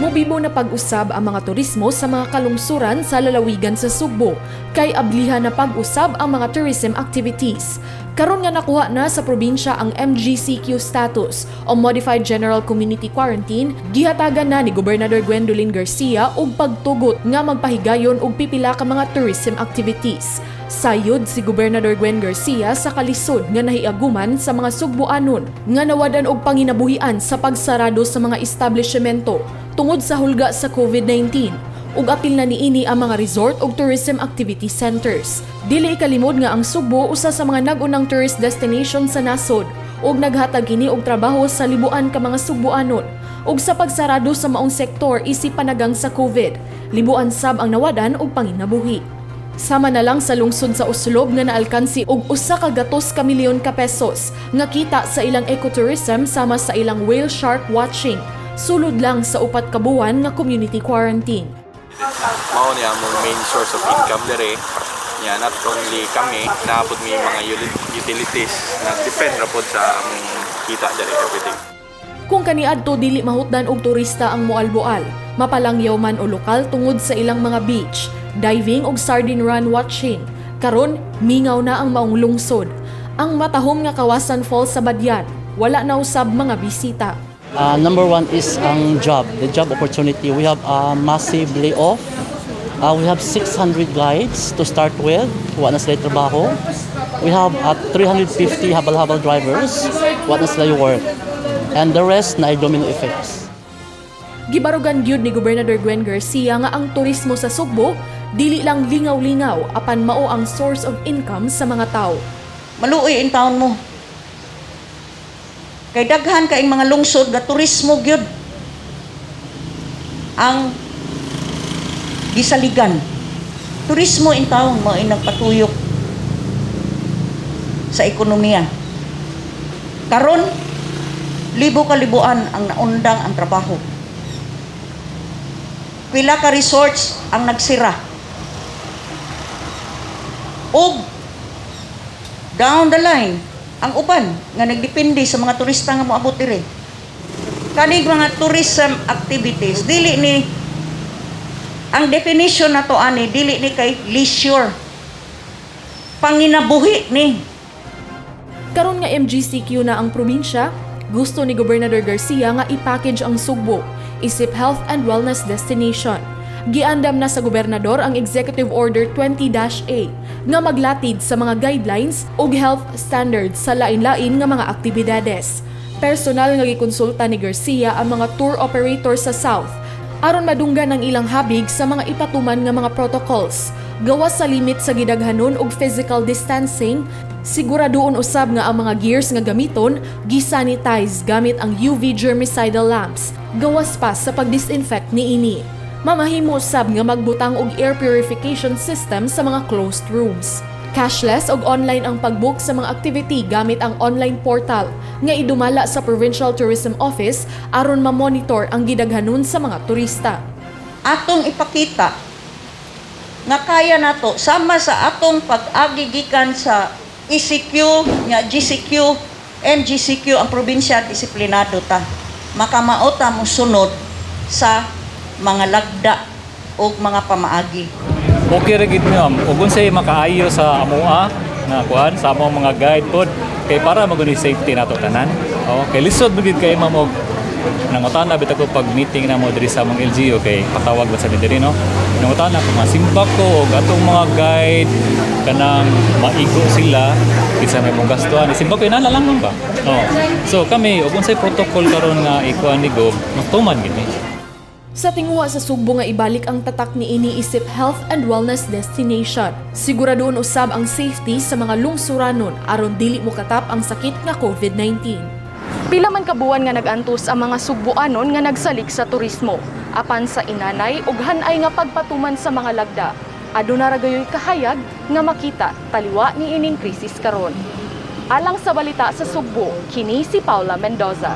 Mobibo na pag-usab ang mga turismo sa mga kalungsuran sa lalawigan sa Sugbo, kay ablihan na pag-usab ang mga tourism activities. Karon nga nakuha na sa probinsya ang MGCQ status o Modified General Community Quarantine, gihatagan na ni Gobernador Gwendolyn Garcia og pagtugot nga magpahigayon og pipila ka mga tourism activities. Sayod si Gobernador Gwen Garcia sa kalisod nga nahiaguman sa mga Sugboanon nga nawadan og panginabuhian sa pagsarado sa mga establishmento tungod sa hulga sa COVID-19, ug apil na niini ang mga resort ug tourism activity centers. Dili ikalimod nga ang Sugbo usa sa mga nag-unang tourist destination sa nasod ug naghatag kini og trabaho sa libuan ka mga Sugboanon, ug sa pagsarado sa maong sektor isip panagang sa COVID, libuan sab ang nawadan og panginabuhi. Sama na lang sa lungsod sa Oslob nga naalkansi og 100 ka milyon ka pesos nga kita sa ilang ecotourism sama sa ilang whale shark watching sulod lang sa 4 ka buwan nga community quarantine. Mao niya among main source of income dire niya. Not only kami, naa pod mi mga utilities na depend ra pod sa among kita dire everyday. Kung kaniadto dili mahutdan og turista ang Moalboal, mapalangyaw man o lokal tungod sa ilang mga beach, diving ug sardine run watching, karon mingaw na ang maong lungsod. Ang matahom nga Kawasan Falls sa Badian, wala na usab mga bisita. Number one is ang job, the job opportunity. We have a massive layoff. We have 600 guides to start with. Wa na sila trabaho. We have 350 habal-habal drivers. Wa na sila work. And the rest na domino effects. Gibarugan gyud ni Gobernador Gwen Garcia nga ang turismo sa Sugbo dili lang lingaw-lingaw apan mao ang source of income sa mga tao. Maluoy in taon mo. Kay daghan kaing mga lungsod nga turismo gyud ang gisaligan. Turismo in taon mao nagpatuyok sa ekonomiya. Karon, libo ka libuan ang naundang ang trabaho. Pila ka resorts ang nagsira. Og down the line, ang uban nga nagdepende sa mga turista nga moabot diri. Kaning mga tourism activities, dili ni ang definition nato ani, dili ni kay leisure. Panginabuhi ni. Karon nga MGCQ na ang probinsya, gusto ni Gobernador Garcia nga i-package ang Sugbo isip health and wellness destination. Giandam na sa gobernador ang Executive Order 20-A nga maglatid sa mga guidelines ug health standards sa lain-lain nga mga aktibidades. Personal nga gikonsulta ni Garcia ang mga tour operator sa South aron madunggan ang ilang habig sa mga ipatuman nga mga protocols. Gawas sa limit sa gidaghanon og physical distancing, siguraduon usab nga ang mga gears nga gamiton gisanitize gamit ang UV germicidal lamps. Gawas pa sa pag-disinfect niini. Mamahimo usab nga magbutang og air purification system sa mga closed rooms. Cashless og online ang pag-book sa mga activity gamit ang online portal nga idumala sa Provincial Tourism Office aron ma-monitor ang gidaghanon sa mga turista. Atong ipakita nga kaya nato sama sa atong pag-agi gikan sa ECQ, nga GCQ, MGCQ ang probinsya, disiplinado ta. Makamao ta mosunod sa mga lagda o mga pamaagi. Okay ra gid, ma'am. Ug unsay makaayo sa amoa nga kuan sa among mga guide pod kay para magud safety nato tanan. Oh, kay lisod man gid kay, ma'am, og nangutana bitaw ko pag meeting na mo diri sa among LGU kay patawag ba sa mi diri, no. Nangutana ko nga simba ko og atong mga guide kanang maigo sila kinsa may mong gastuhan. Simba ko inana lang, ma'am, ba. Oh. So kami og unsay protocol karon nga ikuan ni Gov, matuman gid ni. Sa tinguha sa Sugbo nga ibalik ang tatak ni ini isip health and wellness destination, siguraduon usab ang safety sa mga lungsuranon aron dili mo katap ang sakit nga COVID-19. Pila man ka buwan nga nag-antos ang mga Sugboanon nga nagsalik sa turismo. Apan sa inanay ug hanay nga pagpatuman sa mga lagda, aduna ra gayoy kahayag nga makita taliwa ni ining krisis karon. Alang sa Balita sa Sugbo, kini si Paula Mendoza.